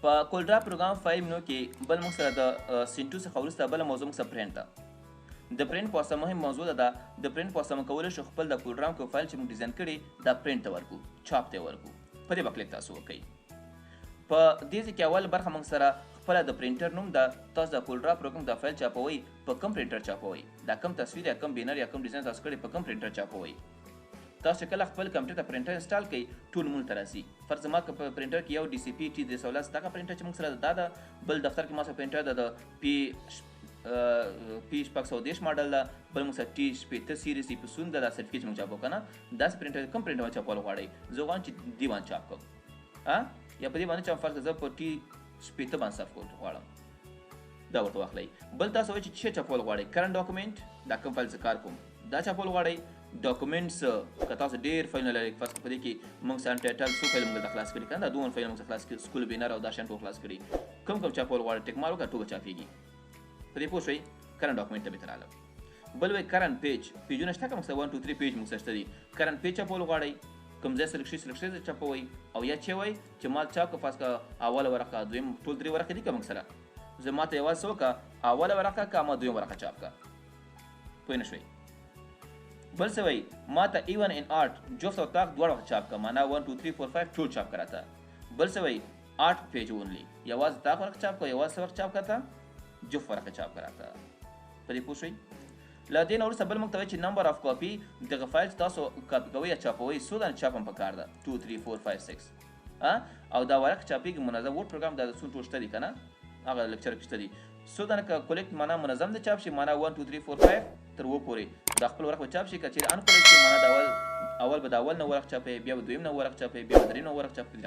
په CorelDRAW پروګرام فایل منو کې بل موږ سره د scene 2 څخه وروسته بله موضوع موږ سره پرینټ ده. د پرینټ په واسطه مهم موضوع ده، د پرینټ په واسطه موږ کولی شو خپل د CorelDRAW کوم فایل چې موږ ډیزاین کړي دا پرینټ ته ورکو، چاپ ته ورکو. په دې به کلیک تاسو وکړئ. په دې ځای کې اول برخه موږ سره خپله د پرینټر نوم ده. تاسو د CorelDRAW پروګرام دا فایل چاپوئ، په کوم پرینټر چاپوئ، دا کوم تصویر یا کوم بینر یا کوم ډیزاین تاسو کړی په کوم پرینټر چاپوئ. تاسو کله خپل کمپیوټر ته پرینټر install کړئ ټول نومونه ته راځي. فرض ما که په پرینټر کې یو DCP T 310 دغه پرینټر چې موږ سره دا ده، بل دفتر کې ما سره پرینټر ده د P 630 ماډل ده، بل موږ سره T 60 series Epson ده، دا سرټیفیکیټ چې موږ چاپو که نه داسې پرینټر کوم پرینټر باندې چاپول غواړئ؟ زه غواړم چې دې باندې چاپ کړم، یا په دې باندې چاپ، فرض زه په T 60 باندې چاپ کول غواړم، دا ورته واخلئ. بل تاسو وایئ چې څه چاپول غواړئ؟ current document، دا کوم فایل زه کار کوم دا چاپول غواړئ. documents که تاسو ډېر فایلونه لرئ، فرض کړئ په دې کې موږ سره title څو فایل موږ دلته خلاص کړي که نه، دا دوه فایل موږ خلاص کړي، school banner او دا شیان ټول خلاص کړي، کوم کوم چاپول غواړئ tick mark وکړه ټول به چاپېږي. په دې پوه شئ؟ current document ته به راغلم. بل وایي current page، پیجونه شته که موږ سره 1 2 3 page موږ سره شته دي، current page چاپول غواړئ، کوم ځای select شوی select شوی ځای چاپوئ، او یا چې وایي چې ما چاپ کړه، فرض کړه اوله ورقه دویم ټول درې ورقې دي که موږ سره، زه ما ته یوازې څه وکړه اوله ورقه که ما دویم ورقه چاپ کړه، پوه نه شوئ. بل څه وایي ما ته even and odd جفت او طاق دواړه وخت چاپ کړه، معنا 1 2 3 4 5 ټول چاپ کړه راته. بل څه وایي odd page only، یوازې طاق ورقه چاپ کړه، یوازې څه ورقه چاپ کړه راته، جفت ورقه چاپ کړه راته. په دې پوه شئ؟ له دې نه وروسته بل موږ ته وایي چې number of copy، دغه فایل چې تاسو کاپي کوئ یا چاپوئ څو دانې چاپ هم پکار ده، 2 3 4 5 6، او دا ورق چاپېږي منظم Word پروګرام دا څو ټول شته دي که نه، هغه lecture کې شته دي، څو دانې که collect معنا منظم د چاپ شي، معنا 1 2 3 4 5 تر اووه پورې دا خپل ورق به چاپ شي. که چېرې uncollect شي معنا د اول به د اول نه ورق چاپوي، بیا به دویم نه ورق چاپوي، بیا به دریم نه ورق چاپوي.